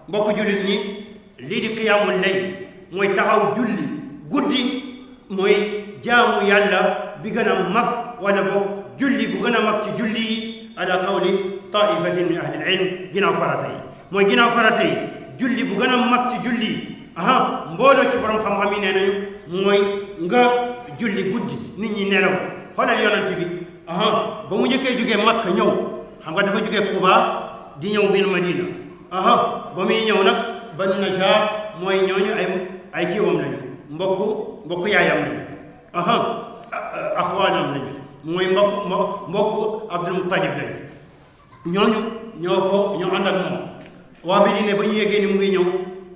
mbokk jullit ñi lii di qiyaamul layl mooy taxaw julli guddi mooy jaamu yàlla bi gën a mag wala boog julli bu gën a mag ci julli yi ala qawli taifatin min ahli al-ilm ginnaaw farata yi mooy ginnaaw farata yi julli bu gën a mag ci julli yi mbooloo ci borom xam-xam yi nee nañu mooy nga julli guddi nit ñi nelaw xoolal yonent bi ba mu njëkkee jógee Makka ñëw xam nga dafa jógee Quba di ñëw bil Madina ba muy ñëw nag Banu Najjar mooy ñooñu ay kiiwam lañu mbokku yaayam lañu axwaanam lañu mooy mbokku Abdul Muttalib lañu ñooñu ñoo ànd ak moom waa Madina ba ñu yégee ni mu ngi ñëw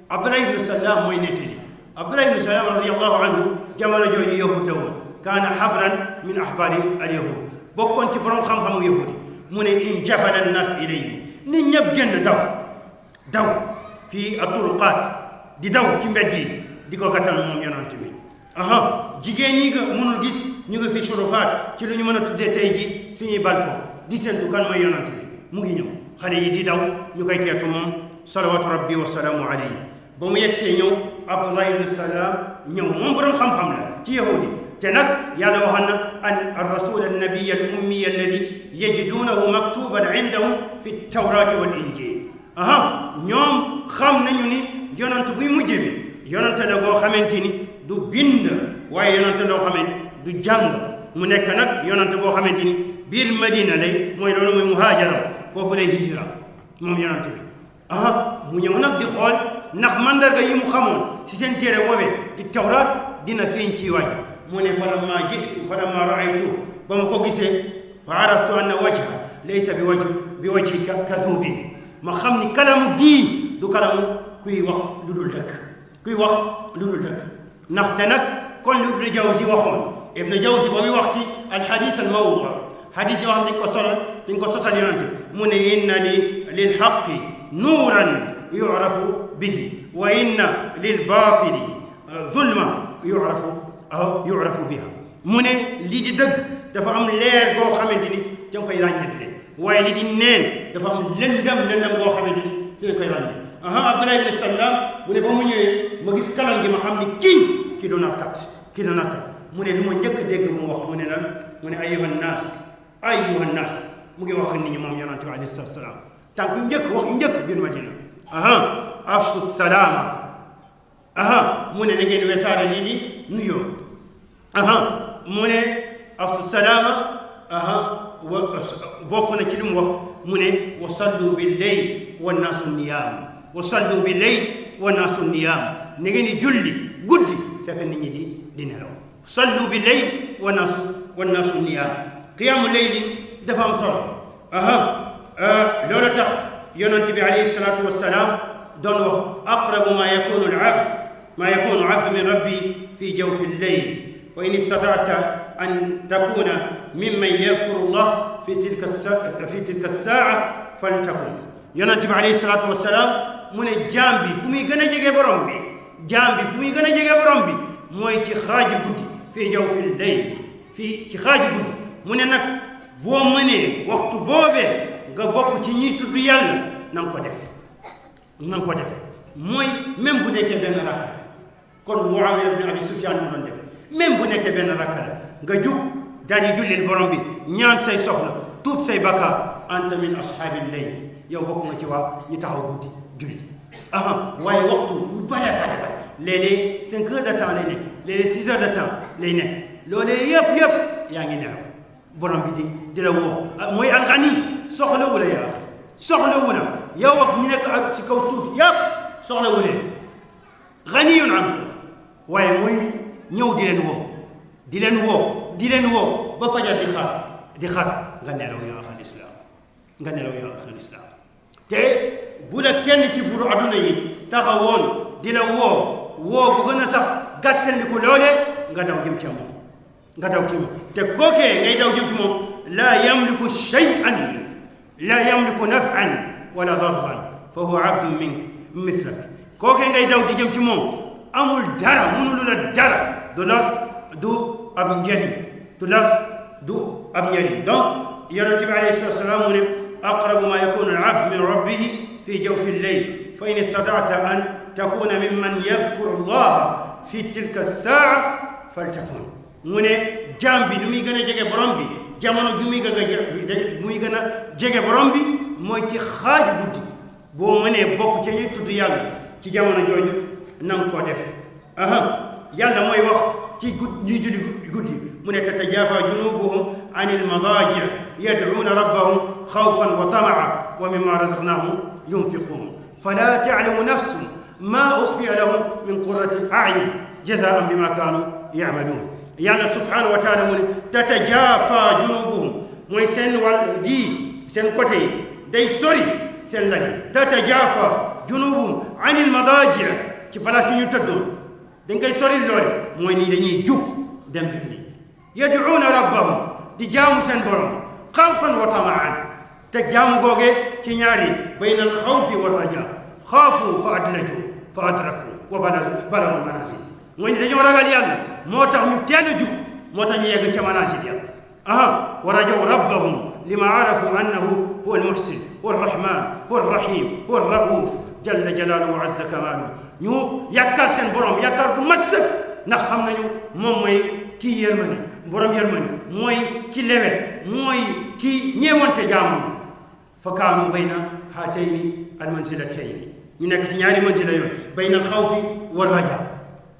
Abdullah ibn Salam mooy nettali Abdullah ibn Salam radiyallahu anhu jamono jooju yahud la woon kaana xabran min axbaari al-yahud bokkoon ci borom xam-xamu yahudi mu ne in jafala an-nas ilayhi nit ñëpp génn daw fii at-turuqaat di daw ci mbedd yi di ko gàttal moom yonent bi jigéen ñi nga mënul gis ñu ngi fi surufaat ci lu ñu mën a tuddee tey ji suñuy balcon di seentu kan mooy yonent bi mu ngi ñëw xale yi di daw ñu koy teetu moom salawatu rabbi wa salaamu alayhi ba mu yegsee ñëw Abdullah ibn Salam ñëw moom borom xam-xam la ci yahudi te nag yàlla waxoon na an ar-rasul an-nabiy al-ummi alladi yajidunahu maktuban indahum fi at-tawrati wal injil ñoom xam nañu ni yonent buy mujj bi yonent la goo xamante ni du bind waaye yonent loo xamante du jàng mu nekk nag yonent boo xamante ni biir Madina lay mooy loolu mooy muhaajaram foofu lay hijra moom yonent bi mu ñëw nag di xool ndax mandarga yi mu xamoon si seen téere boobee di tawraat dina feeñ ci waaj mu ne falamma jitu falamma raaytu ba ma ko gisee fa araftu anna wajha laysa bi wajhi kadhubin ma xam ni kalamu bii du kalamu kuy wax lu dul dëgg ndax te nag kon lu Ibnu Jawzi waxoon Ibnu Jawzi ba muy wax ci alxadis almawdu xadis yoo xam dañ ko sosal yonante mu ne inna lil xaqi nuuran yurafu bihi wa inna lil baatili zulma yurafu biha mu ne lii di dëgg dafa am leer goo xamante ni da nga koy ràññetle waaye lii di neen dafa am lëndam goo xamante ni da nga koy ràññe Abdullah ibn Salam mu ne ba mu ñëwee ma gis kalam gi ma xam ni kii doon naatkat mu ne lu ma njëkk a dégg mu wax mu ne lan mu ne ayyuhan naas mu ngi wax nit ñi moom yonante bi alayhi salaatu salaam tànk wax njëkk biir Madina afshu salaama mu ne na ngeen wesaare lii di nuyoo mu ne afshu salaama bokk na ci li mu wax mu ne wa sallu bil layl wan naasu niyaam na ngeen di julli guddi fekk nit ñi di nelaw sallu bil layl wan naasu niyaam qiyaamu layli dafa am solo loolu tax yonent bi alayhi salaatu wassalaam doon wax aqrabu ma yakunu abdu min rabbi fi jawfi al-layl wa in istata'ta an takuna mimman yadhkuru Allah fi tilka as-sa'a faltakun yonent bi alayhi salaatu wassalaam mu ne jaam bi fu muy gën a jege borom bi mooy ci xaaju guddi fi jawfi al-layl fii ci xaaju guddi mu ne nag boo mënee waxtu boobee nga bokk ci ñi tudd yàlla na nga ko def mooy même bu nekkee benn rakka kon Muawiya ibn Abi Sufyaan mu doon def même bu nekkee benn rakka la nga jug daal di jullil borom bi ñaan say soxla tuub say bakkaar anta min ashaabil layl yow bokk nga ci waa ñu taxaw guddi julli waaye waxtu bu bare léeg-léeg 5 heures de temps lay nekk léeg-léeg 6 heures de temps lay nekk loolee yëpp yaa ngi nelaw borom bi di la woo mooy alxani soxlawu la yow ak ñu nekk ak ci kaw suuf yëpp soxlawu leen ganiyun ankum waaye mooy ñëw di leen woo ba fajar di xaar nga nelaw yaa axal islam te bu la kenn ci buru aduna yi taxawoon di la woo bu gën a sax gàttandiku loolee nga daw jëm ci moom te kookee ngay daw jëm ci moom laa yamliku shay'an laa yamliku naf'an wala darran fa huwa abdun min mislak kookee ngay daw di jëm ci moom amul dara mënulu la dara du ab njëriñ donc yonent bi alayhi salaatu wa salaam mu ne aqrabu ma yakunu al-abdu min rabbihi fi jawfi al-layl فإن استطعت أن تكون ممن يذكر الله في تلك الساعة فلتكن من جامبي لمي غنا جيغي برومبي جامانو جومي غنا جيغي برومبي موي تي خاج غودي بو مني بوك تي ني تودو يالا تي جامانو جوجو نان كو ديف يالا موي واخ تي غود ني جولي غودي من تتجافى جنوبهم عن المضاجع يدعون ربهم خوفا وطمعا ومما رزقناهم ينفقون فلا تعلم نفس ما أخفي لهم من قرة أعين جزاء بما كانوا يعملون يالا سبحانه وتعالى تتجافى جنوبهم موي سن والدي سن كوتي داي سوري سن لاني تتجافى جنوبهم عن المضاجع كي بلاسي ني تدو دنجاي سوري لول موي ني داني جوك دم جولي يدعون ربهم دي جامو سن بروم خوفا وطمعا تجامو غوغي تي ñaari بين الخوف والرجاء خافوا فأدلجوا فأدركوا وبلغوا المنازل وين دانيو راغال يالا موتاخ ñu téla juk موتاخ ñu yegg ci manazil yalla ورجوا ربهم لما عرفوا أنه هو المحسن هو الرحمن هو الرحيم هو الرؤوف جل جلاله وعز كماله ñu yakkar sen borom yakkar bu mat ndax xam nañu mom moy ki yermane borom yermane moy ki lewet moy ki ñewante jaamu فكانوا بين هاتين المنزلتين من ñaari منزله yoy بين الخوف والرجاء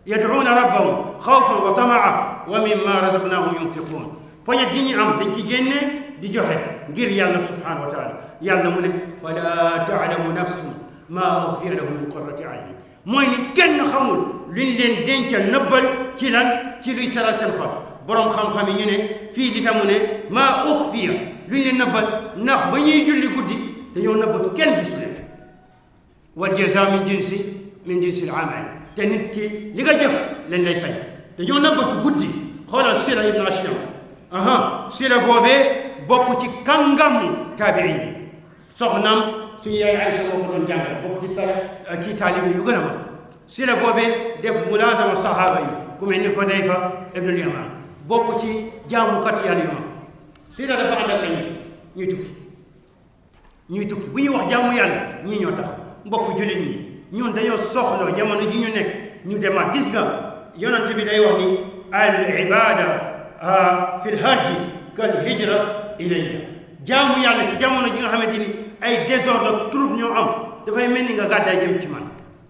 يدعون ربهم خوفا وطمعا ومما رزقناهم ينفقون فني دي am dañ ci génné di joxe ngir yalla subhanahu wa ta'ala yalla mu ne fala ta'lamu nafsun ma ukhfiya lahum min qurrati a'yun moy ni kenn xamul luñ leen dencal neubal ci lan ci luy saral seen xol borom xam-xam yi ñu ne fii li tamu ne ma ukhfiya luñ leen neubal ndax ba ñuy julli guddi dañoo neubatu kenn gisu leen wal jazaa min jinsi al amal te nit ki li nga jëf lañ lay fay dañoo neubatu guddi xoolal Sila ibn Ashyam Sila boobee bokk ci kàngam taabiin yi soxnaam suñu yaay Aïcha moo ko doon jàngal bokk ci taalibe yu gën a mag Sila boobee def mulaazama sahaaba yi ku mel ni Hudayfa ibn al-Yaman bokk ci jaamukat yàlla yu mag Sila dafa ànd ak ay nit ñuy tukki bu ñuy wax jaamu yàlla ñii ñoo tax mbokk jullit ñi ñun dañoo soxla jamono ji ñu nekk ñu demaat gis nga yonent bi day wax ni al ibada fi l harji kal hijra ilayya jaamu yàlla ci jamono ji nga xamante ni ay désordre trouble ñoo am dafay mel ni nga gàddaay jëm ci man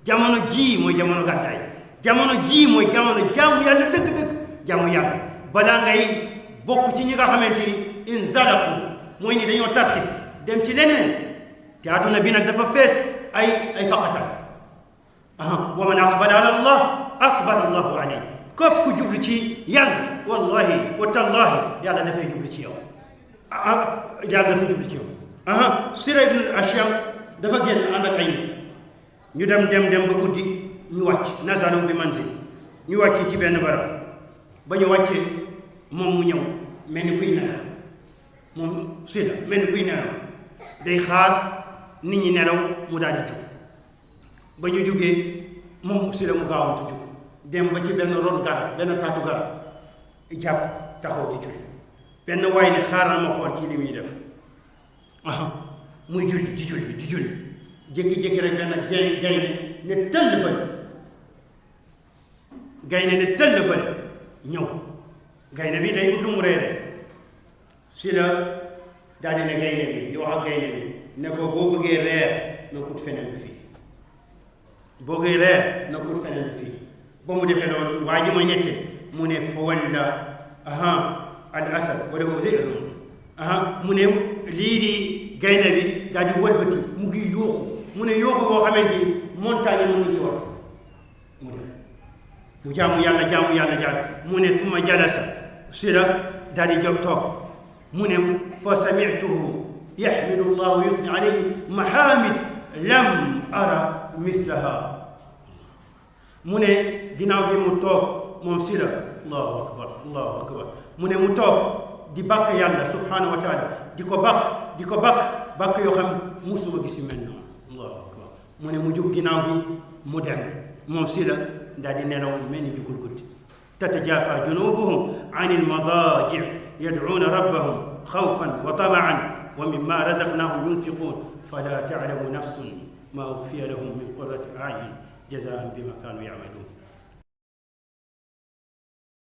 jamono ji mooy jamono gàddaay jamono ji mooy jamono jaamu yàlla dëgg-dëgg jaamu yàlla balaa ngay bokk ci ñi nga xamante ni in zalaku mooy ni dañoo tarxis dem ci leneen te àdduna bi nag dafa fees ay faqatal wa man aqbala ala allah aqbala allahu alayhi képp ku jublu ci yàlla wallahi wa tallahi yàlla dafay jublu ci yow yàlla dafay jublu ci yow Sila ibn Ashyam dafa génn ànd ak ay nit ñu dem ba guddi ñu wàcc nazalu bi manzil ñu wàcc ci benn barab ba ñu wàccee moom mu ñëw mel ni kuy nelaw moom Sila mel ni kuy nelaw day xaar nit ñi nelaw mu daal di jóg ba ñu jógee moom Sila mu gaawantu jóg dem ba ci benn ron garab benn taatu garab jàpp taxaw di julli benn waay ne xaaral ma xool ci li muy def muy julli di julli jékki-jékki rek benn gaynde ne tëll fële ñëw gaynde bi day ut lu mu reere Sila daal di ne gaynde bi di wax ak gaynde bi ne ko boo bëggee reer na kut feneen bi fii ba mu defee loolu waa ji ma ñette mu ne fa walla al asad wala hu dhi'run mu ne lii di gaynde bi daal di wëlbati mu ngi yuuxu mu ne yuuxu boo xamante ni montagne mënu ci wat mu jaamu yàlla mu ne summa jalasa Sila daal di jóg toog mu ne fa sami'tuhu yahmidu llahu yusni alayhi mahamid lam ara mislaha mu ne ginnaaw gi mu toog moom Sila allahu akbar mu ne mu toog di bàkk yàlla subhanahu wa taala di ko bàkk yoo xam musuma gis yu mel noonu allahu akbar mu ne mu jóg ginnaaw gi mu dem moom Sila daal di nelaw mel ni jugul guddi tatajaafaa junuubuhum ani l-madaaji' yad'uuna rabbahum xawfan wa tama'an wa mimmaa razaqnaahum yunfiquun falaa ta'lamu nafsun ما أخفي لهم من قرة أعين جزاء بما كانوا يعملون